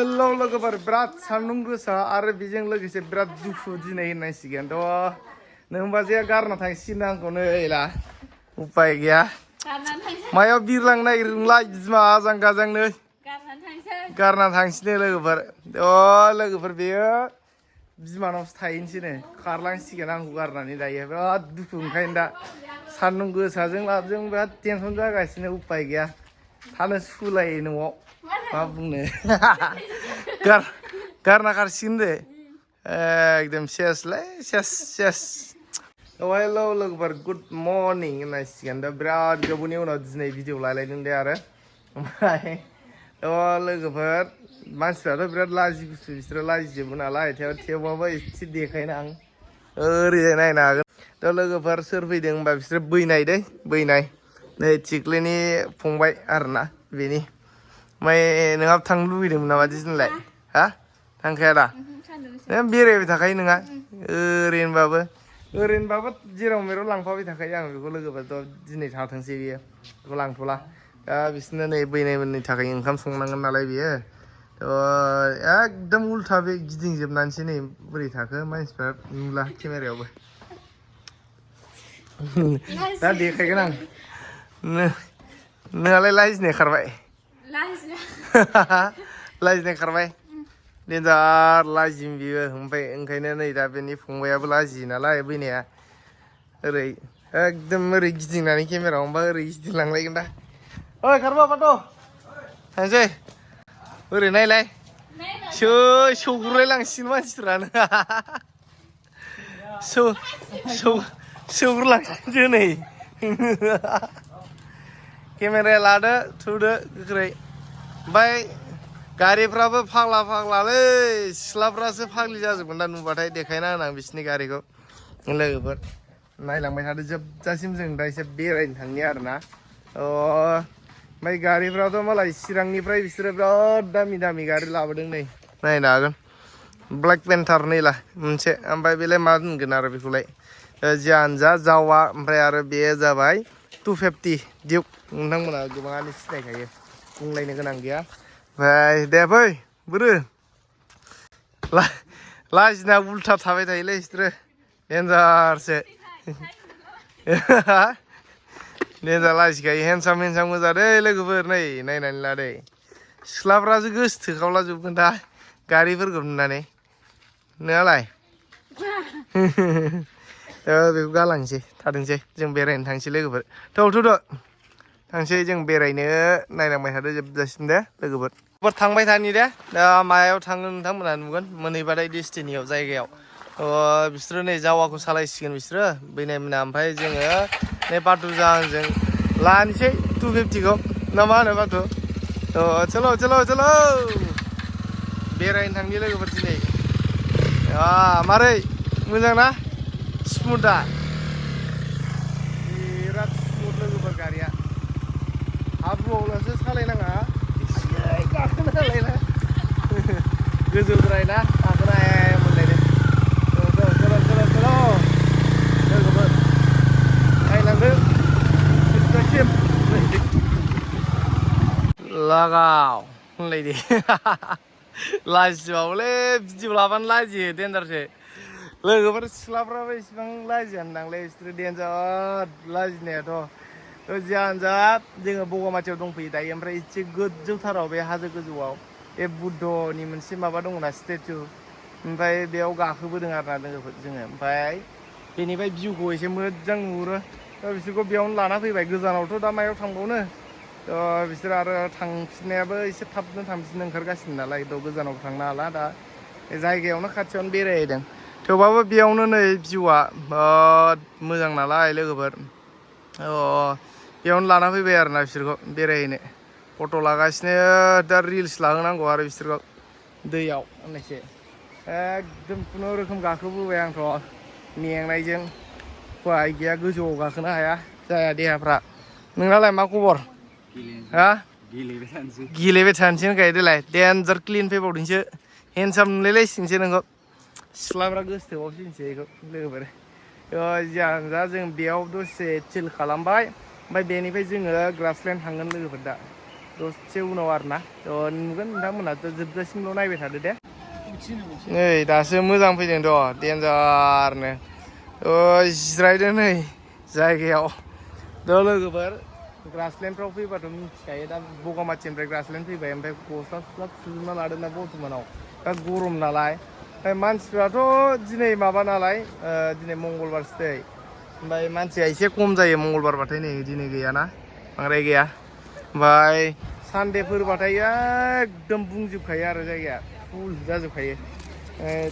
हेल' लोगोफोर बिराद सान्दुं गोसा आरो बेजों लोगोसे बिराद दुखु दिनै होननांसिगोन थ' नोंबा जे गारना थांसिगोन आंखौनो एला उपाय गैया मायाव बिरलांनो नागिरदोंलाय बिमा आजां गाजांनो गारना थांसिनो लोगोफोर थ' लोगोफोर बेयो बिमानावसो थाहैनोसैनो खारलांसिगोन आंखौ गारनानै दायो बिराद दुखु ओंखायनो दा सान्दुं गोसाजों लाबजों बिराद टेनसन जागासिनो उपाय गैया थानो सुखुलायो न'आव मा बुंनो गारना खारसिगोन दे एकदम सेसलै सेस हेल' लोगोफोर गुड मर्निं होननांसिगोन दा बिराद गोबावनि उनाव दिनै भिडिअ लायलायदों दे आरो ओमफ्राय लोगोफोर मानसिफ्राथ' बिराद लाजि गुसु बिसोरो लाजिजोबो नालाय थेवबाबो एसे देखायनो आं ओरैजाय नायनो हागोन थ' लोगोफोर सोर फैदों होनबा बिसोरो बैनाय नै थिख्लिनि फंबाय आरोना बेनि ओमफ्राय नोंहाबो थांनो लुबैदोंमोन नामा दिनैलाय हा थांखाया दा नों बेरायबाय थाखायो नोंहा ओरैनोबाबो जेराव मेराव लांफाबाय थाखायो आं बेखौ लोगोफोरथ' दिनै थाथोंसै बियो बेखौ लांथ'ला दा बिसोरनो नै बैनायमोननि थाखाय ओंखाम संनांगोन नालाय बियो थ' एकदम उल्था बे गिदिंजोबनानैसो नै बोरै थाखो मानसिफ्रा नुला केमेरायावबो दा देखायगोन आं नोंहालाय लाजिनाय खारबाय लाजिनाय खारबाय देन्जार लाजियो बियो ओमफ्राय ओंखायनो नै दा बेनि फंबायाबो लाजियो नालाय बैनाया ओरै एकदम ओरै गिदिंनानै केमेरा हमबा ओरै गिदिंलांलायगोन दा ओइ खारबो बाथ' थांसै ओरै नायलाय सौग्रुलाय लांसिगोन मानसिफ्रानो सौग्रुलांसिनोसो नै केमेराया लादो थुदो गोख्रै ओमफ्राय गारिफ्राबो फाग्लालै सिख्लाफ्रासो फाग्लि जाजोबगोन दा नुबाथाय देखायना होनां बिसिनि गारिखौ लोगोफोर नायलांबाय थादो जोबजासिम जों दा एसे बेरायनो थांनि आरोना ओमफ्राय गारिफ्राथ' मालाय चिरांनिफ्राय बिसोरो बिराद दामि गारि लाबोदों नै नायनो हागोन ब्लेक पेन्टार नैला मोनसे ओमफ्राय बेलाय मा होनगोन आरो बेखौलाय जियानो जा जावा ओमफ्राय आरो बेयो जाबाय 250 डिउक नोंथांमोना गोबाङानो सिनायखायो बुंलायनो गोनां गैया ओमफ्राय दे फै बोरो लाजिना उल्था थाबाय थायोलै बिसोरो देन्जारसो देन्जार लाजिखायो हेन्डसाम गोजा दै लोगोफोर नै नायनानै ला दै सिख्लाफ्रासो गोसोथोखावला जोबगोन दा गारिफोरखौ नुनानै नोंहालाय बेखौ गालांसै थाथोंसै जों बेरायनो थांसै लोगोफोर थ' थांसै जों बेरायनो नायलांबाय थादो जोबजासिम दे लोगोफोर थांबाय थानि दे दा मायाव थाङो नोंथांमोना नुगोन मोनहैबाथाय डेस्टिनियाव जायगायाव बिसोरो नै जावाखौ सालायसिगोन बिसोरो बैनायमोना ओमफ्राय जोङो नै बाथुजों लानोसै 250खौ ना मा होनो बाथु चलो बेरायनो थांनि लोगोफोर दिनै मारै मोजां ना स्मुथ दा बिराद स्मुथ लोगोफोर गारिया हाब्रुआवल'सो सालायनाङा एसे गाखोनो हालायना गोजौद्राय ना गाखोनो हाया मोनलायदों चलो लोगोफोर नायलांदो जोबजासिम लागाव होनलायदे लाजिबावोलै भिडिअ लाबानो लाजियो देन्जारसो लोगोफोर सिख्लाफ्राबो इसिबां लाजियानदांलै बिसोरो देन्जार लाजिनायाथ' जियानो जा जोङो बगामाथियाव दंफैयो दायो ओमफ्राय एसे गोजौथाराव बे हाजो गोजौआव बे बुद्धनि मोनसे माबा दङना स्टेचु ओमफ्राय बेयाव गाखोबोदों आरोना लोगोफोर जोङो ओमफ्राय बेनिफ्राय भिउखौ एसे मोजां नुहुरो बिसोरखौ बेयावनो लाना फैबाय गोजानावथ' दा मायाव थांबावनो बिसोर आरो थांफिननायाबो एसे थाबनो थांफिननो ओंखारगासिनो नालाय गोजानाव थांनो हाला दा जायगायावनो खाथियावनो बेरायहैदों थेवबाबो बेयावनो नै भिउआ मोजां नालाय लोगोफोर बेयावनो लाना फैबाय आरोना बिसोरखौ बेरायहैनो फट' लागासिनो दा रिल्स लाहोनांगौ आरो बिसोरखौ दैयाव होननायसो एकदम खुनुरुखुम गाखोबोबाय आंथ' मेंनायजों उपाय गैया गोजौआव गाखोनो हाया जाया देहाफ्रा नोंनालाय मा खबर हा गेलेबाय थानोसै होनखायो देलाय देन्जार क्लिन फैबावदोंसो हेन्डसाम नुलायलायसिगोनसो नोंखौ सिख्लाफ्रा गोसोथोबावसिगोनसो बेखौ लोगोफोर जियानो जा जों बेयाव दसे चिल खालामबाय ओमफ्राय बेनिफ्राय जोङो ग्रासलेण्ड थांगोन लोगोफोर दा दसे उनाव आरोना नुगोन नोंथांमोना जोबजासिमल' नायबाय थादो दे नै दासो मोजां फैदों देन्जारनो जिरायदों नै जायगायाव लोगोफोर ग्रासलेण्डफ्राव फैबाथ' मिथिखायो दा बगामाथिनिफ्राय ग्रासलेण्ड फैबाय ओमफ्राय गस्ला सुजोबना लादों ना बर्थमानाव दा गरम नालाय मानसिफ्राथ' दिनै माबा नालाय दिनै मंगलबारसो दै ओमफ्राय मानसिया एसे खम जायो मंगलबारबाथाय नै दिनै गैयाना बांद्राय गैया ओमफ्राय सानडेफोरबाथाय एकदम बुंजोबखायो आरो जायगाया फुल जाजोबखायो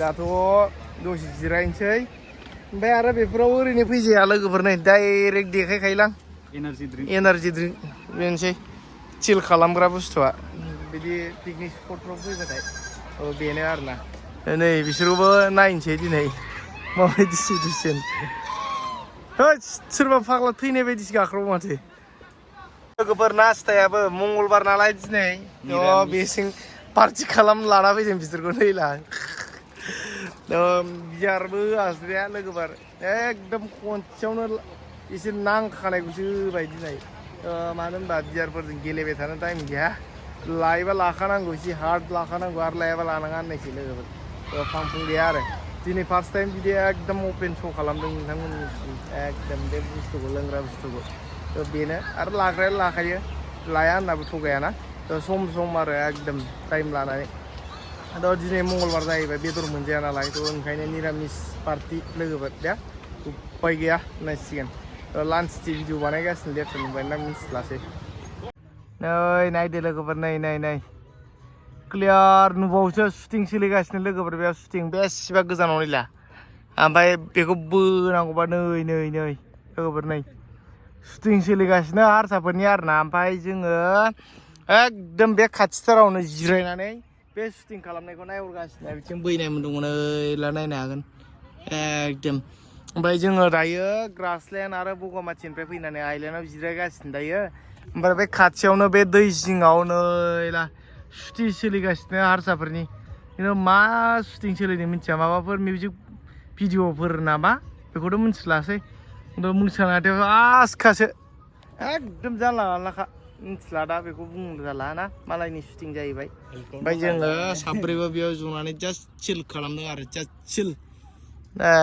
दाथ' दसे जिरायनोसै ओमफ्राय आरो बेफोराव ओरैनो फैजाया लोगोफोर नै डाइरेक्ट देखायखायोलां एनार्जि ड्रिंक बेनोसै चिल खालामग्रा बुस्थुआ बिदि पिकनिक स्पटफ्राव फैबाथाय बेनो आरोना नै बिसोरखौबो नायनोसै दिनै माबायदि सिटुएसन सोरबा फाग्ला थैनाय बायदिसो गाख्रबो माथो लोगोफोर नास्तायाबो मंगलबार नालाय दिनै बेसिं पार्टि खालाम लाना फैदों बिसोरखौ नैला बियारबो होआसैया लोगोफोर एकदम खनसेयावनो एसे नांखानायखौसो होबाय दिनै मानो होनबा बियारफोरजों गेलेबाय थानो टाइम गैया लायोबा लाखानांगौ एसे हार्ड लाखानांगौ आरो लायाबा लानाङा होननायसै लोगोफोर फां फुं गैया आरो दिनै फार्स्ट टाइम बिदि एकदम अपेन श' खालामदों नोंथांमोननिसिम एकदम बे बुस्थुखौ लोंग्रा बुस्थुखौ बेनो आरो लाग्राया लाखायो लाया होननाबो थगायाना सम सम आरो एकदम टाइम लानानै दिनै मंगलबार जाहैबाय बेदर मोनजाया नालाय ओंखायनो निरामिस पार्टि लोगोफोर दे उपाय गैया होननांसिगोन लान्चनि भिडिअ बानायगासिनो लेथ्रा नुबाय ना मिथिलासै नै नायदो लोगोफोर नै क्लियार नुबावोसो शुटिं सोलिगासिनो लोगोफोर बेयाव शुटिं बेसेबा गोजानाव नैला ओमफ्राय बेखौ बोनांगौबा नै लोगोफोर नै शुटिं सोलिगासिनो हारसाफोरनि आरोना ओमफ्राय जोङो एकदम बे खाथिथारावनो जिरायनानै बे शुटिं खालामनायखौ नायहरगासिनो बिथिं बैनायमोन दंमोन ओइला नायनो हागोन एकदम ओमफ्राय जोङो दायो ग्रासलेण्ड आरो बगामाथिनिफ्राय फैनानै आइलेण्डआव जिरायगासिनो दायो ओमफ्राय बे खाथियावनो बे दै जिङाव नैला शुटिं सोलिगासिनो हारसाफोरनि मा शुटिं सोलिदों मिथिया माबाफोर मिउजिक भिडिअफोर नामा बेखौथ' मिथिलासै मोसानायाथ' आसखासो एकदम जानला मानलाखा मिथिला दा बेखौ बुंनो जाला ना मालायनि शुटिं जाहैबाय ओमफ्राय जोङो साब्रैबो बेयाव जनानै जास्ट चिल खालामदों आरो जास्ट चिल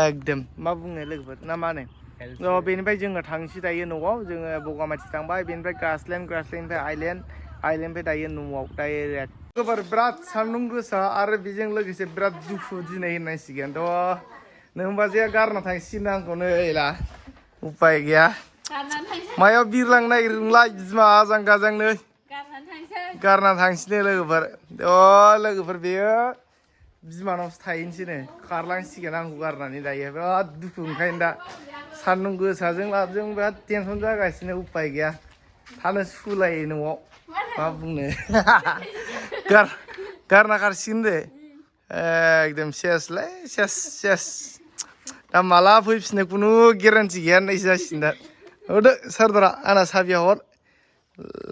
एकदम मा बुंनो लोगोफोर ना मा होनो बेनिफ्राय जोङो थांसै दायो न'आव जोङो बगामाथि थांबाय बेनिफ्राय ग्रासलेण्डनिफ्राय आइलेण्डनिफ्राय दायो न'आव डाइरेक्ट लोगोफोर बिराद सान्दुं गोसा आरो बेजों लोगोसे बिराद दुखु दिनै होननांसिगोन नोंबा जे गारना थांसिगोन आंखौनो एला उपाय गैया मायाव बिरलांनो नागिरदोंलाय बिमा आजां गाजांनो गारना थांसैनो लोगोफोर लोगोफोर बेयो बिमानावसो थाहैनोसैनो खारलांसिगोन आंखौ गारनानै दायो बिराद दुखु ओंखायनो दा सान्दुं गोसाजों लाबजों बिराद टेनसन जागासिनो उपाय गैया थानो सुखुलायो न'आव मा बुंनो गारना खारसिगोन दे एकदम सेसलै सेस दा माला फैफिनो खुनु गेरेन्टि गैया होननायसो जासिगोन दा हरदो सारदारा आंना साबिया हर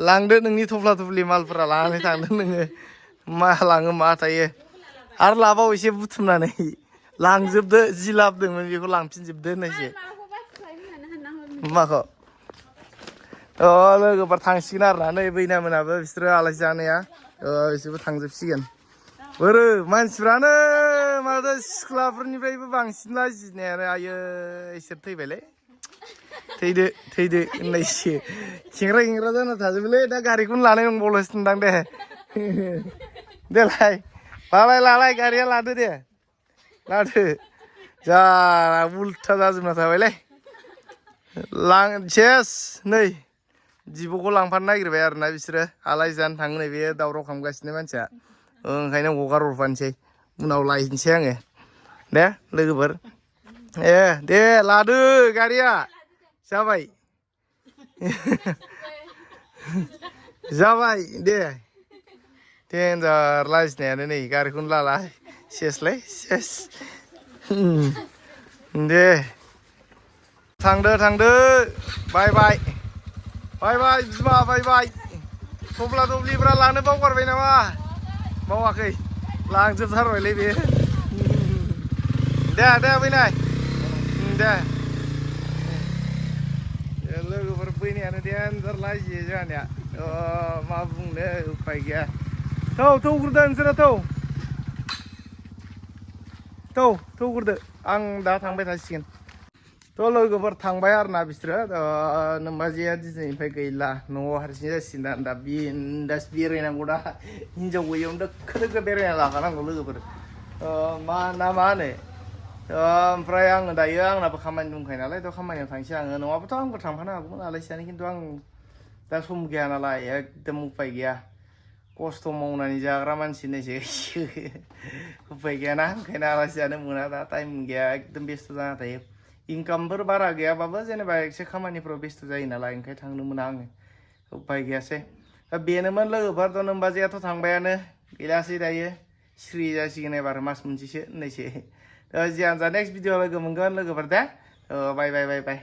लांदो नोंनि थफ्ला थफ्लि मालफोरा लानानै थांदो नोङो मा लाङो मा थायो आरो लाबाव एसे बुथुमनानै लांजोबदो जि लाबोदोंमोन बेखौ लांफिनजोबदो होननायसो माखौ लोगोफोर थांसिगोन आरोना नै बैनामोनाबो बिसोरो आलासि जानाया बिसोरबो थांजोबसिगोन बोरो मानसिफ्रानो माथो सिख्लाफोरनिफ्रायबो बांसिन लाजिनायानो आयो इसोर थैबायलै थैदो होननायसो खेंग्रा जाना थाजोबोलै दा गारिखौनो लानाय नंबावलासो नोंदां दे देलाय लालाय गारिया लादो दे लादो जा उल्था जाजोबना थाबायलै सेस नै जिबौखौ लांफानो नागिरबाय आरोना बिसोरो आलासि जानो थाङो नै बे दावराव खालामगासिनो मानसिया ओंखायनो हगार हरफानोसै उनाव लायनोसै आङो दे लोगोफोर दे लादो गारिया जाबाय दे देन्जार लाजिनायानो नै गारिखौनो लाला सेसलै सेस दे थांदो बाय बिमा बाय थफ्ला थफ्लिफ्रा लानो बावगारबाय नामा बावाखै लांजोबथारबायलै बे दे फैनाय दे लोगोफोर फैनायानो देन्जार लाजियो जोंहानिया मा बुंनो उफाय गैया थौ गुरदो नोंसोरो थौ गुरदो आं दा थांबाय थासिगोन थ' लोगोफोर थांबाय आरोना बिसोरो नोमबाजैया दिनैनिफ्राय गैला न'आव हारसिं जासिगोन दा बिन्दास बेरायनांगौ दा हिनजाव गैयियावनो दोखो बेरायना लाखानांगौ लोगोफोर मा होनो ओमफ्राय आङो दायो आंनाबो खामानि दंखायो नालाय थ' खामानियाव थांसै आङो नङाबाथ' आंबो थांफानो हागौमोन आलासियानो खिन्थु आं दा सम गैया नालाय एकदम उफाय गैया खस्थ' मावनानै जाग्रा मानसिनोसो उफाय गैयाना ओंखायनो आलासि जानो मोना दा टाइम गैया एकदम बेस्थ' जाना थायो इनकामफोर बारा गैयाबाबो जेनेबा एसे खामानिफ्राव बेस्थ' जायो नालाय ओंखायनो थांनो मोना आङो उफाय गैयासै दा बेनोमोन लोगोफोर नोमबाजैयाथ' थांबायानो गैलासै दायो सिरि जासिगोन एबार मास मोनसेसो होननायसो जियानो जा नेक्स्ट भिडिअ लोगो मोनगोन लोगोफोर दे बाय